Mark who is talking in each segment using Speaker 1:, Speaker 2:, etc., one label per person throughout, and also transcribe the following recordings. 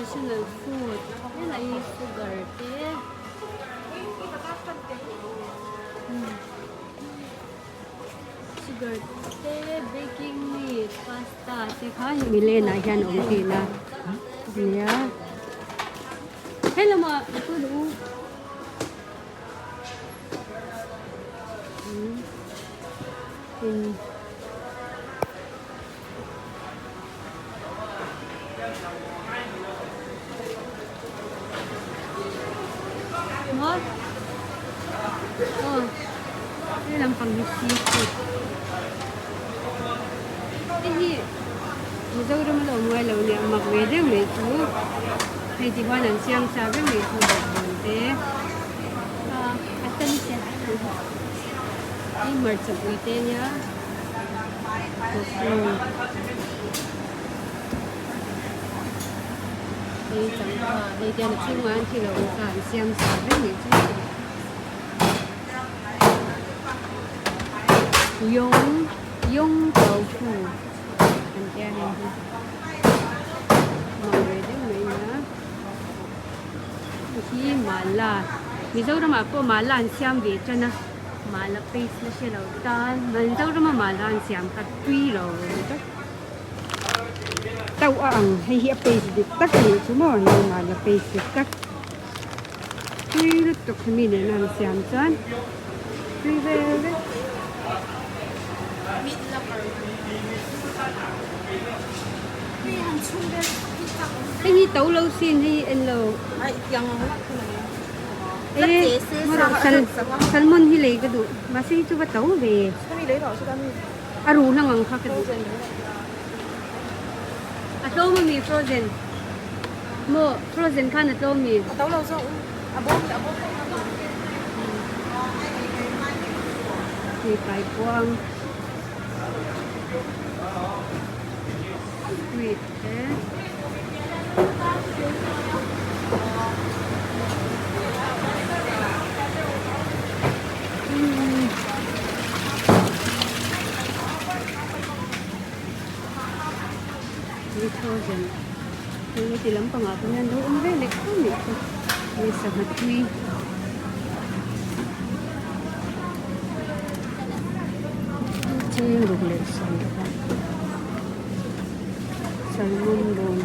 Speaker 1: Traditional food helai hi sugar te sugar te baking meat pasta te kha hemi lane ah hian a awm thin a nia helamah Maw aw he lampang hi seafood hei hi Mizoram a lo awm ngai lo nia mak ve deuh mai chu hei ti huan an siam sa vek mai chu bawkbawn te a hei hmarcha pui te nia. Hei changkha hei te a chhungah an thil a awm sa an siam sa vek mai chu yong yong tau fu an tia hei hi mang ve deuh mai nia hei hi mala Mizoramah pawh mala an siam ve tan a. Mala paste la hre lo tan Mizoram a mala an siam kha tui lo ni tawp tauh a ang hei hi a paste dik tak a nih chu maw hei mala paste dik tak tui lutuk hemi nena an siam chuan tui vel vek. Hei hi to lo sin hei hi en lo. E salmon hi lei ka duh mahse hi chu va to ve a ruh hlang ang kha ka duh a tlawm ami frozen maw frozen khan a tlawm mi hei kaikuang squid te. Frozen hei heti lampangah pawh hian lo awm ve leh tho mai chu hei sangha tui. Cheng ruk leh sangha. Salmon bawm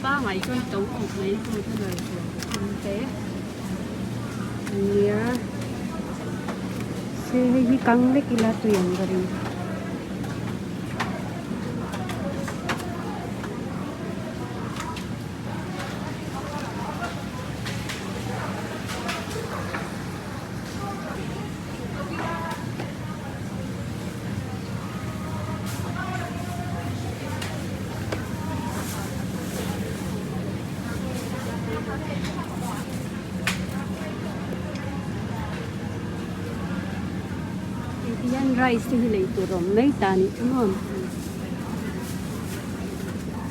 Speaker 1: pangai chuan to khawp mai heng chu lo tur te ania se hei hi kang vek ila tui ang ka ring. Hian rice te hi lei tur a awm mai ta a nih chu maw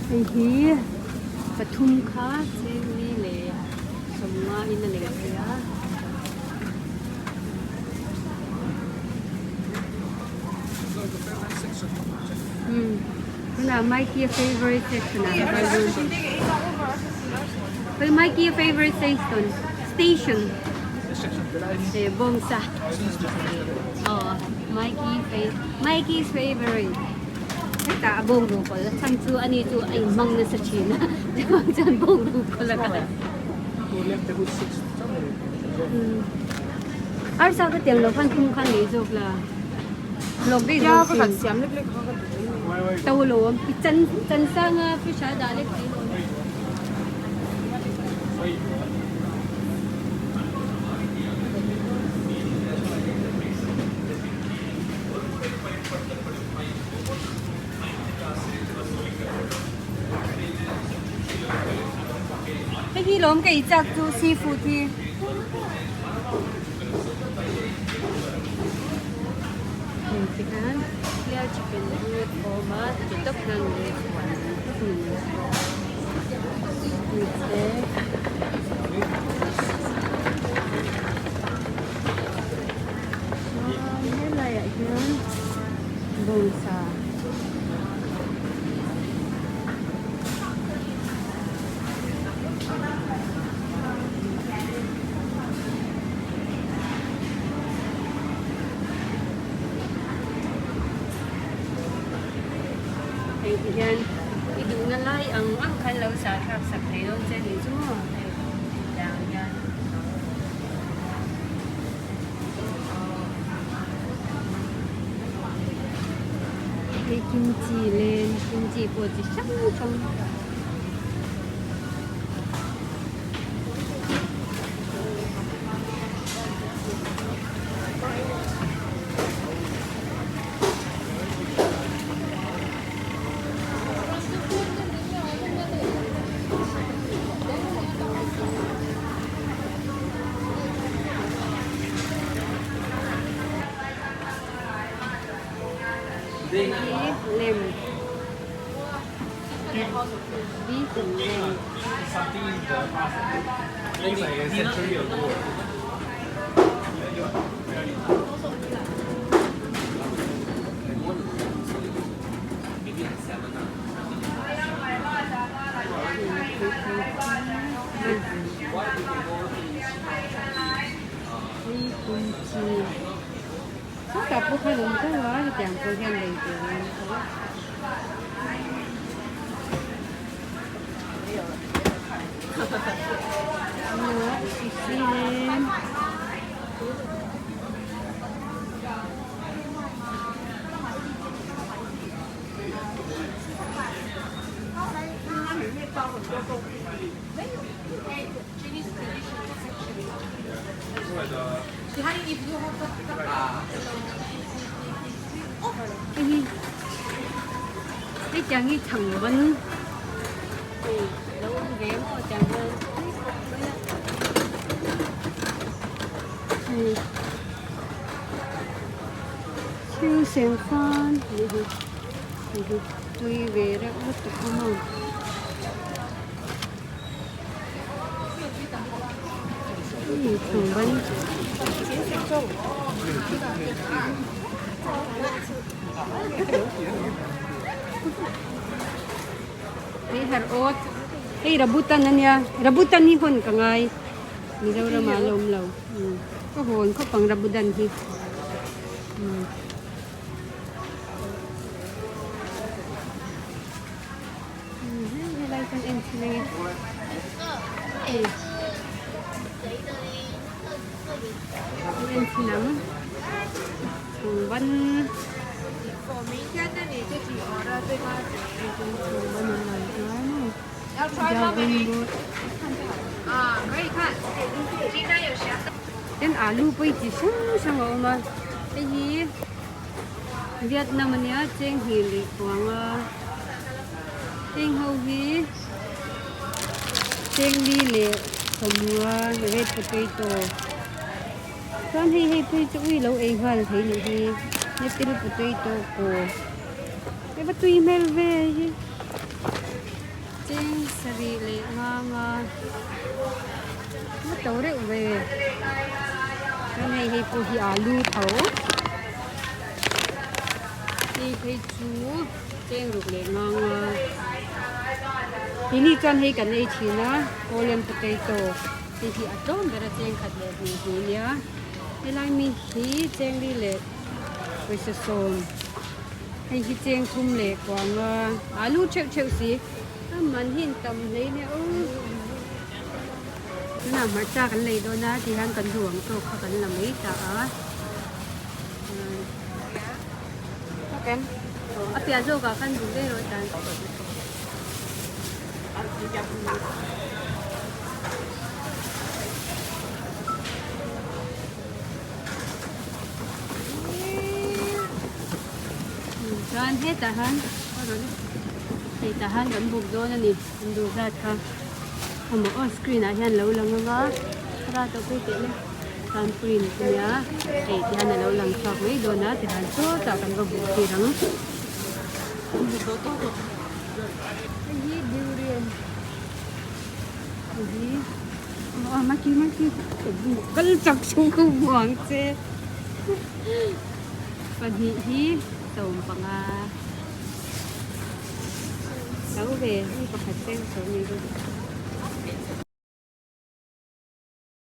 Speaker 1: hei hi pathum kha chengli leh sawmnga in a lei thei a. Tunah Mikey favorite section ah ka kal dawn. Khawi Mikey favorite station station eh bawngsa aw Mikey Mikey's favorite hetah a bawng ru kawl a chhan chu ani chu a inhmang nasa thin a chuvang chuan bawng ru kawl a kal. Arsa ka tiang lo khan thum khan nei zawk la lawk daih zawk sin. To lo awm i chan chan sanga fish a dah lek thei lo. Hei hi lawm ka ei chak chu seafood hi. Hei te khan clear chicken hi a awm a ti tawp hian leh huan tawp a ni squid te. Chuan helaiah hian bawng. Hei ti hian i duhna lai ang ang khan lo sah thlak sak thei dawn che nih chu maw hei tiang hian. Hei kimchi len kimchi pawh chi hrang hrang. Lem beef lem. Sawtah pawh khan awm tho a hetiang pawh hian lei tur a awm tho a. Hei hi hetiang hi thangban hei lo awm ve maw tiang hian hei thil seng khan hei hi hei hi tui ve reuh lutuk a maw. Hei thangban. Hei har awt hei rambutan ania rambutan hi hawn ka ngai Mizoram ah a la awm lo ka hawn khawp ang rambutan hi. Helai chuan en chhin ange hei en chhin ang chhungban tin alu pawh hi chi hrang hrang a awm a hei hi Vietnam ania cheng hnih leh kuang a heng ho hi cheng li leh sawmnga red potato chuan hei hei phei chu ui lo ei nghal thei nih hi little potato kaw hei va tui hmel ve hei hi cheng sarih leh nga nga va to reuh ve chuan hei hei pawh hi alu tho. Hei phei chu cheng ruk leh ngang a tini chuan hei kan ei thin a korean potato hei hi a tlawm ber a cheng khat leh hnih hnih ania helai mi hi cheng li leh pawisa sawm hei hi cheng thum leh kuang a alu theuh theuh si a man hi in tam hle nia aw tunah hmarcha kan lei dawn a tihian kan duh ang tawk kha kan la mai ta a. A piah zawkah khan duh ve rawh tan. Chuan hetah hian hetah hian kan buk dawn a ni an duh zat kha amah aw screen ah hian lo lang anga thlalak tawh pui teh le. Tanpuiin a nia hei ti hian a lo lang chhuak mai dawn a tihian sawtah kan va buk tir ang. Hei hi durian hei hi aw maki maki kal chak chung ka buang che pahnih hi sawmpanga lo ve hei pakhat cheng sawm ni bawk.